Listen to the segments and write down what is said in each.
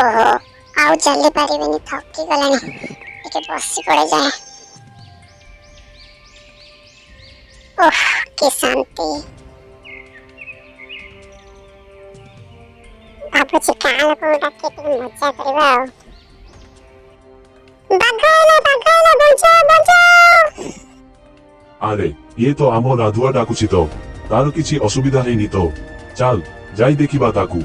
ଓହୋ, ଆଉ ଚାଲି ପାରିବିନି, ଥକି ଗଲାଣି, ଟିକେ ବସି ପଡେ ଯାଏ। ଓଃ, କି ଶାନ୍ତି! ଭାବୁଛି ଗାଁ ଲୋକଙ୍କୁ ଡାକି ଟିକେ ମଜା କରିବା। ଆଉ ବାଘ ଆଇଲା, ବାଘ ଆଇଲା, ବଞ୍ଚାଅ, ବଞ୍ଚାଅ! ଆରେ, ଇଏ ତ ଆମ ରାଧୁଆ ଡାକୁଛି ତ। ତାର କିଛି ଅସୁବିଧା ହେଇନି ତ? ଚାଲ, ଯାଇ ଦେଖିବା ତାକୁ।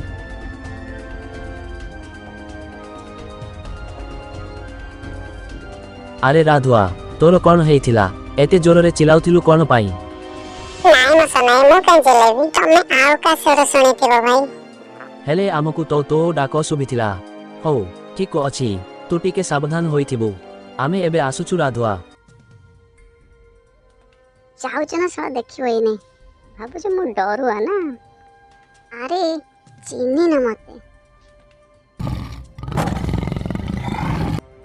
ଆରେ ରାଧୁଆ, ତୋର କଣ ହେଇଥିଲା? ଏତେ ଜୋରରେ ଚିଲାଉଥିଲୁ କଣ ପାଇଁ? ନାଇଁ ମଶା, ନାଇଁ, ମୁଁ କାଇଁ ଚିଲେଇବି? ତମେ ଆଉ କାହା ସ୍ୱର ଶୁଣିଥିବ ଭାଇ। ହେଲେ ଆମକୁ ତ ତୋ ଡାକ ଶୁଭିଥିଲା। ହଉ, ଠିକ ଅଛି, ତୁ ଟିକେ ସାବଧାନ ହୋଇଥିବୁ। ଆମେ ଏବେ ଆସୁଛୁ ରାଧୁଆ। ଯାଉଛ ନା ଶଳା, ଦେଖିବ ଏଇନେ। ଭାବୁଛ ମୁଁ ଡରୁଆ ନା? ଆରେ, ଚିହ୍ନିନ ମତେ?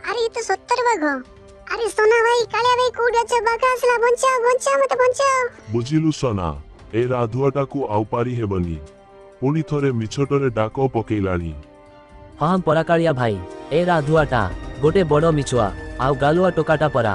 ଆରେ, ଏ ତ ସତରେ ବାଘ! ଆରେ ସୋନା ଭାଇ, କାଳିଆ ଭାଇ, କୋଉଠି ଅଛ? ବାଘ ଆସିଲା, ବଞ୍ଚାଅ, ବଞ୍ଚାଅ, ମତେ ବଞ୍ଚାଅ! ବୁଝିଲୁ ସନା, ଏ ରାଧୁଆଟାକୁ ଆଉ ପାରି ହେବନି। ପୁଣି ଥରେ ମିଛଟରେ ଡାକ ପକେଇଲାଣି। ହଁ ପରା କାଳିଆ ଭାଇ, ଏ ରାଧୁଆଟା ଗୋଟେ ବଡ଼ ମିଛୁଆ ଆଉ ଗାଲୁଆ ଟୋକାଟା ପରା।